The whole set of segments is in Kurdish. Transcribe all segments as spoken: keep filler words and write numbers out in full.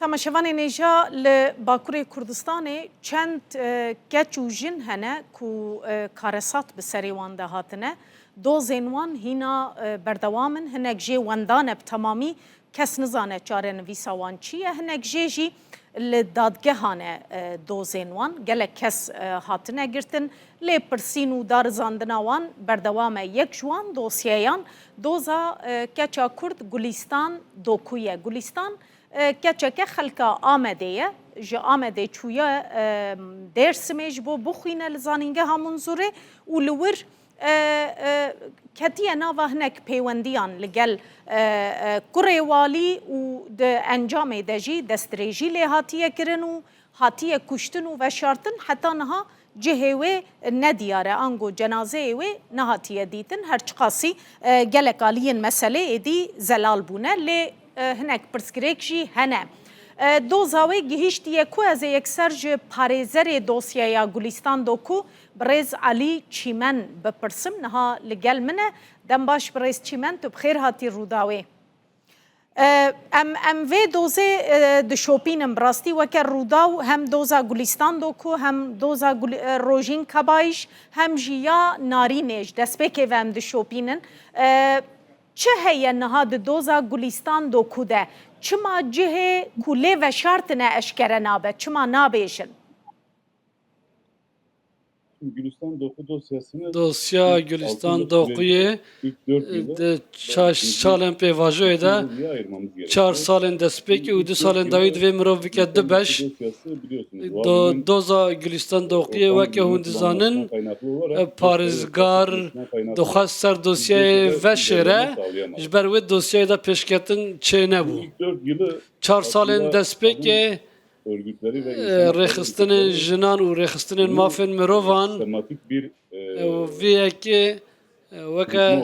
Temaşevanên hêja, li Bakurê Kurdistanê çend, e, keç û jin hene ku, e, karesat bi serê wan de hatine. Dozên wan hîna, e, berdewam in. Hinek jê wenda ne bi temamî. Kes nizane çarenivîsa wan çi ye. Hinek jê jî li dadgehan e, e, dozên wan. Gelek kes, e, hatine girtin. Lê pirsîn û darizandina wan berdewam e. Yek ji wan dosyeyan doza, e, keça Kurd Gulîstan Doku ye. Gulîstan, e, keçeke xelka Amedê ye. Ji Amedê çûye, e, Dêrsimê ji bo bixwîne li Zanîngeha Munzurê û li wir, e, e, ketiye nava hinek pêwendiyan li gel, e, e, kurê walî û di encamê de jî destdirêjî lê hatiye kirin û hatiye kuştin û veşartin. Heta niha cihê wê nediyar e, ango cenazeyê wê nehatiye dîtin. Her çiqasî, e, gelek aliyên meselê êdî zelal bûne, lê, e, hinek pirsgirêk jî hene. E, doza wê gihîştiye ku? Ez ê yekser ji parêzerê dosyeya Gulîstan Doku, birêz Elî Çîmen, bipirsim. Niha li gel min e. Dem baş birêz Çîmen, tu bi xêr hatî Rûdawê. E, em, em vê dozê, e, dişopînin. Bi rastî weke Rûdaw hem doza Gulîstan Doku hem doza Gul-, e, Rojîn Kabayîş hem jî ya Narînê ji destpêkê ve em dişopînin. E, çi heye niha di doza Gulîstan Doku de? Çima cihê ku lê veşartine eşkere nabe? Çima nabêjin? Gülistan Doku dosyasını Dosya ilk Gülistan altında Dokuyê süreçte ilk dört yılı di çar salên pêvajoyê de, çar salên destpêkê û du salên dawî divê mirov bike du beş. Do-, doza Gülistan Dokuyê weke hûn dizanin, e, parêzgar dixwest ser dosyayê veşêre, ji ber wê dosyayê de pêşketin çênebû. Çar salên destpêkê, e, rêxistinên jinan û rêxistinên mafên mirovan, e, vê yekê, e, weke,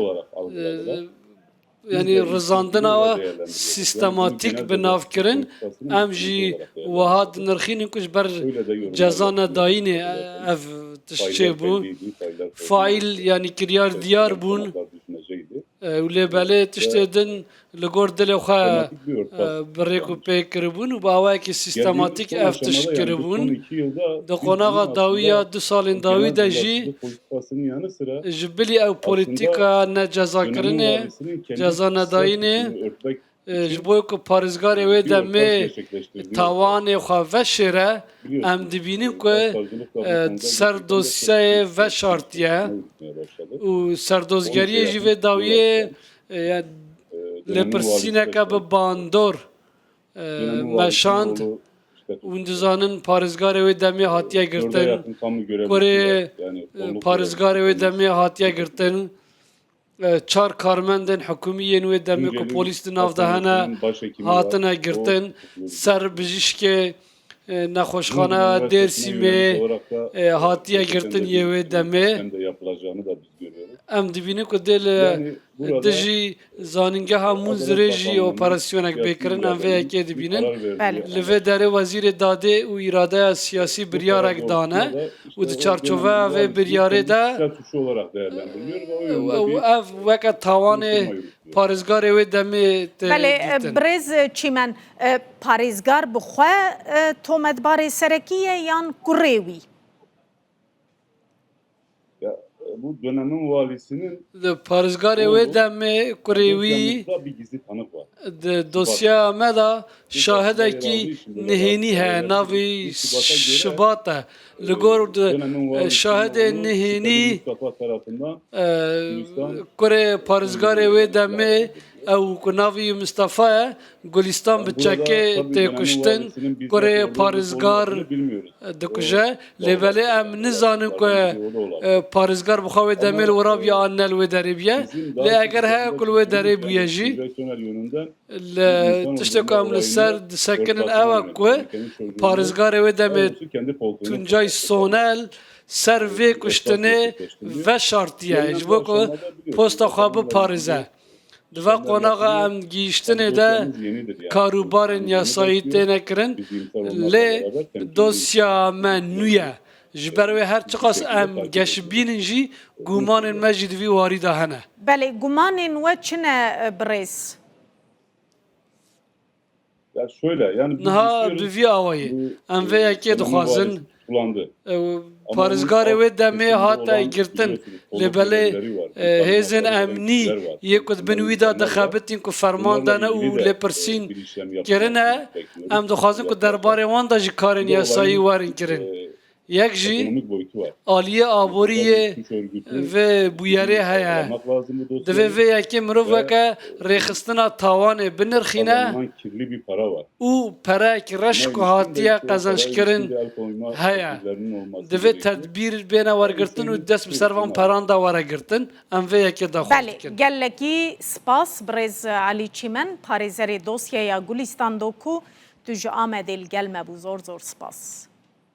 e, yanî rizandina we sîstematîk bi nav kirin. Em jî wiha dinirxînin ku ji ber ceza nedayînê, e, ev tişt çêbû. Faîl, yanî kiryar diyar bûn. E, û lê belê tiştê din li gor dilê xwe, e, bi rêk û pêk kiribûn û bi awayekî sîstematîk ev tişt kiribûn. Di qonaxa dawî ya du salên dawî de jî ji bilî ew polîtîka necezakirinê, ceza nedayînê, e, ji bo ku parêzgarê wê demê tawanê xwe veşêre, em dibînin ku, e, ser dosyayê veşartiye û serdozgeriyê jî vê dawiyê, e, lêpirsîneke bi bandor, e, meşand. Hûn dizanin parêzgarê wê demê hatiye girtin, kurê, e, parêzgarê wê demê hatiye girtin. E, çar karmendên hikûmî yên wê demê ku polîs di nav de hene, hatine girtin. Ser bijîşkê, e, nexweşxaneya Dêrsimê, e, hatiye girtin yê wê demê. Em dibînin ku dê li dijî zanîngeha Munzirê jî operasyonek bê kirin. Em vê yekê dibînin. Li vê derê Wezîrê Dadê û Îradeya Siyasî biryarek dane û di çarçoveya vê biryarê de ew, ev weke tawanê parêzgarê wê demê tê dîtin. Belê, birêz Çîmen, e, parêzgar bi xwe, e, tometbarê serekî ye yan kurê wî? Ya, e, bu dönemin valisinin Di parêzgarê wê demê kurê wî, dosyamızda bir gizli tanık var. Di dosyeya me de şahidekî nihênî heye, navê Şibat e. Li gor di, e, şahidê nihênî, e, kurê parêzgarê wê demê, ew ku navê wî Mistefa ye, Gulîstan bi çekê tê kuştin, kurê parêzgar dikuje. Lê belê em nizanin ku, e, parêzgar bi xwe wê demê li wir bûye an ne li wê derê bûye. Lê eger heye ku li wê derê bûye jî, li tiştê ku em li ser disekinin ew e ku parêzgarê wê demê Tuncay Sonel ser vê kuştinê veşartiye ji bo ku posta xwe biparêze. Di va qonaxa em gihîştinê de karûbarên yasayî têne kirin, lê dosya me nû ye. Ji ber wê her çiqas em geş bînin jî, gumanên me jî di vî warî de hene. Belê, gumanên we çi ne, birêz? Niha bi vî awayî em vê yekê dixwazin. Parêzgarê wê demê hate girtin, lê belê hêzên emnî yê ku di bin wî de dixebitîn ku ferman dane û lêpirsîn kirine, em dixwazin ku derbarê wan de jî karên yasayî werin kirin. Yek jî aliyê aborî yê vê bûyerê heye. Divê vê yekê mirov weke rêxistina tawanê binirxîne û pereyekî reş ku hatiye qezençkirin heye. Divê tedbîr bêne wergirtin û dest bi ser van peran de were girtin. Em vê yekê daxwaz dikin. Belê, gelekî spas birêz Elî Çîmen, parêzerê dosyeya Gulîstan Doku, tu ji Amedê li gel me bû. Zor zor spas.